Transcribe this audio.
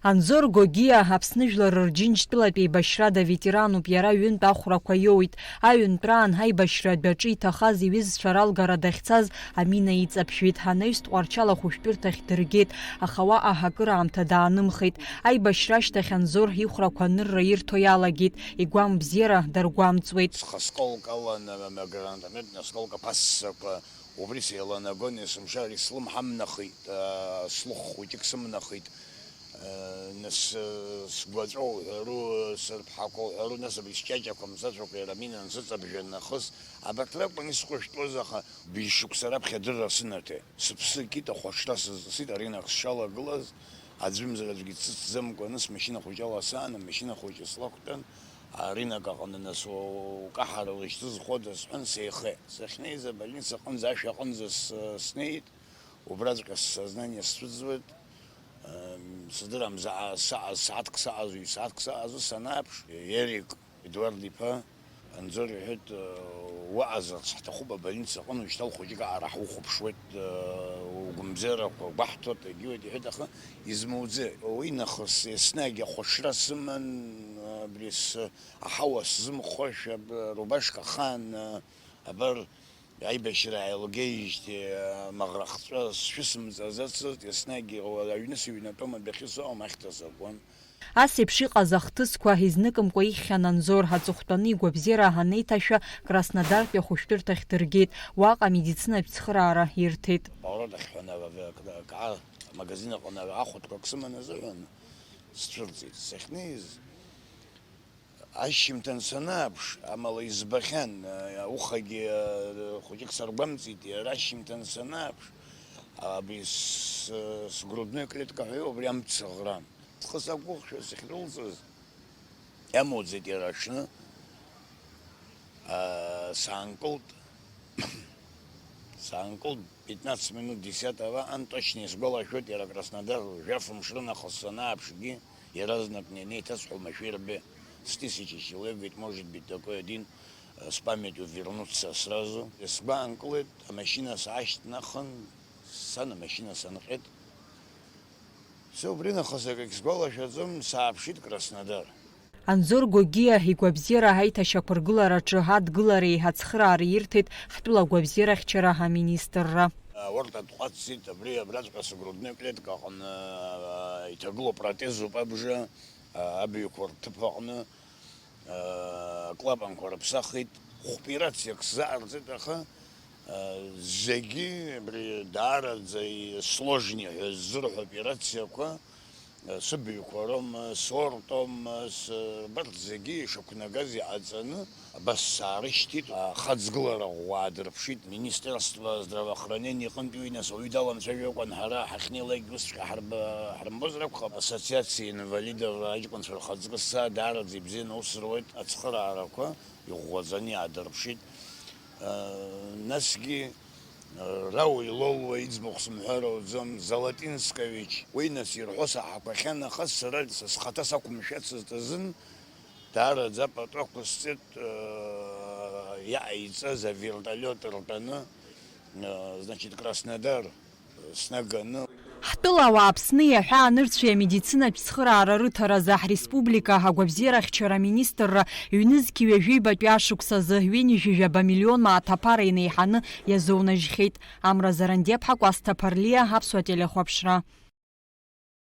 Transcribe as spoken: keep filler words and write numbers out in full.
Анзор Гогиа Аԥсны Жәлар Рџьынџьтәылатә еибашьрада ветерануп, иара ҩынтә ахәрақәа иоуит. Аҩынтәраан аибашьра адәаҿы иҭахаз иҩызцәа ралгара дахьцаз Амина иҵаԥжәеит, анаҩс Тҟәарчал ахәышәтәырҭахь дыргеит, аха уаҟа акыраамҭа даанымхеит. Аибашьра ашьҭахь Анзор ихәрақәа анырра ирҭо иалагеит, игәамбзиара даргәамҵуеит. Схы асколк алан, агранатомет асколк аԥассақәа, убри сеиланагон, есымша ари слымҳа амнахит, слыхә хәыҷык сымнахит. Нас, сгәаҵәа уҳәару, сырԥҳақәа уҳәару, нас абри сҷаҷақәа мцацәақәа иара Амина ансыҵабжәа нахыс, абарҭ ракәын исхәышәтәуаз, аха быжь шықәса раԥхьа адырра сынаҭеит. Сыԥсы акит, ахәаҽра сазҵысит, аринак сшалагылаз, аӡәымзар аӡәгьы дсыцӡамкәаны смашьына хәыҷала саан, амашьына хәыҷы слақәтәан, аринак аҟны нас у-, укаҳара лашьцы зхода сҳәан, сеихеит. Сахьнеиз абольница аҟынӡа, ашә аҟынӡа с-, снеит. Убраҵәҟьа ссознание сцәыӡуеит. Ам, сыздырам, заҟа саҟаз, сааҭк саҟаз, ҩ-сааҭк саҟазу санааԥш, Ерик Едуард-иԥа Анзор иҳәеит, уаҟазарц ҳҭахуп, абольница аҟны уажәшьҭа лхәыҷык аҟара ҳухәаԥшуеит, угәымбзиарақәа гәаҳҭоит, егьиуеит, иҳәеит, аха измуӡеит. Уи нахыс еснагь ахәаҽра сыман, абри с-, аҳауа сзымхошәа, рубашка ахаан, абар, Аибашьра ааилгеижьҭеи амаӷрахҵәа сшәысымҵаӡацызт, еснагь аҩны сыҩнатәом, адәахьы сыҟам, ахьҭа сакуан. Ас еиԥш иҟаз ахҭысқәа изныкымкәа ихьхьан Анзор, аҵыхәтәаны игәабзиара анеиҭашәа, Краснодартәи ахәышәтәырҭахь дыргеит, уаҟа амедицинатә цхыраара ирҭеит. Аород ахь ҳәа, акаа амагазин аҟны ахәыҭқәак сыман азыҳәан сцәырҵит. Сахьнеиз, Ашьжьымҭан санааԥш, амала избахьан, аухагьы, хәыҷык саргәамҵит, иара ашьжьымҭан санааԥш, абри с-, сгрудной клетка ҳәа иоуп, абри амцаӷра. Схы сақәгәыӷшәа сахьрылҵыз, иамоуӡеит иара аҽны, а, саанкылт. Саанкылт пятнадцать минут десятого аан, точно исгәалашәоит, иара Краснодар жәафымш рынахыс санааԥшгьы, иаразнак неинеиҭасҳәо машәырбе, с тысячи человек, ведь, может быть, такой один, э, с памятью вернуться сразу. Сгәы аанкылеит, амашьына саашьҭнахын, сан амашьына санҟьеит. Все, убри нахыс акгьы сгәалашәаӡом, сааԥшит Краснодар. Анзор Гогиа игәабзиара аиҭашьақәыргылараҿы адгылареи ацхыраареи ирҭеит ҳтәыла агәабзиарахьчара аминистрра. Аорта тҟәацит, абри абраҵәҟьа сыгрудной клетка аҟны, а, иҭагылоу протезуп абжа, а, абаҩқәа рҭыԥ аҟны, а, аклапанқәа рыԥсахит. Хә-операциак сзааирҵеит, аха, а, зегьы абри даараӡа и-, сложни ҳәа ззырҳәо операциақәа, Сыбаҩқәа роума, сортома, с-, абарҭ зегьы ишақәнагаз иҟаҵаны, абас саарышьҭит, ахаҵгылара ӷәӷәа аадырԥшит, Министерство здравоохранения иҟынтәи уи нас ауаҩы даламцәажәакәан, ҳара ҳахьнеилакгьы усҵәҟьа ҳарб-, ҳарымбозар акәхап, ассоциациа инвалидов аҷкәынцәа рхаҵкы саа даараӡа ибзианы аус руеит, ацхыраарақәа иӷәӷәаӡаны иаадырԥшит. Насгьы Рауль Лолуа иӡбахә сымҳәар ауӡом, Золотинскович, уи нас ирҳәо саҳақәахьан, аха сара са схаҭа сақәымшәацызт азын, даараӡа апату ақәысҵеит, иҟаиҵаз авертолиот ртәаны, значит, Краснодар снаганы. Ҳтәыла ауаа Аԥсни аҳәаанырцәи амедицинатә цхыраара рыҭаразы ҳреспублика агәабзиарахьчара аминистрра ҩнызқь ҩажәи ҩбатәи ашықәсазы ҩынҩажәи жәаба миллион мааҭ аԥара инеиҳаны иазунажьхьеит. Амра Зарандиаԥҳа, Кәасҭа Ԥарлиа, Аԥсуа телехәаԥшра.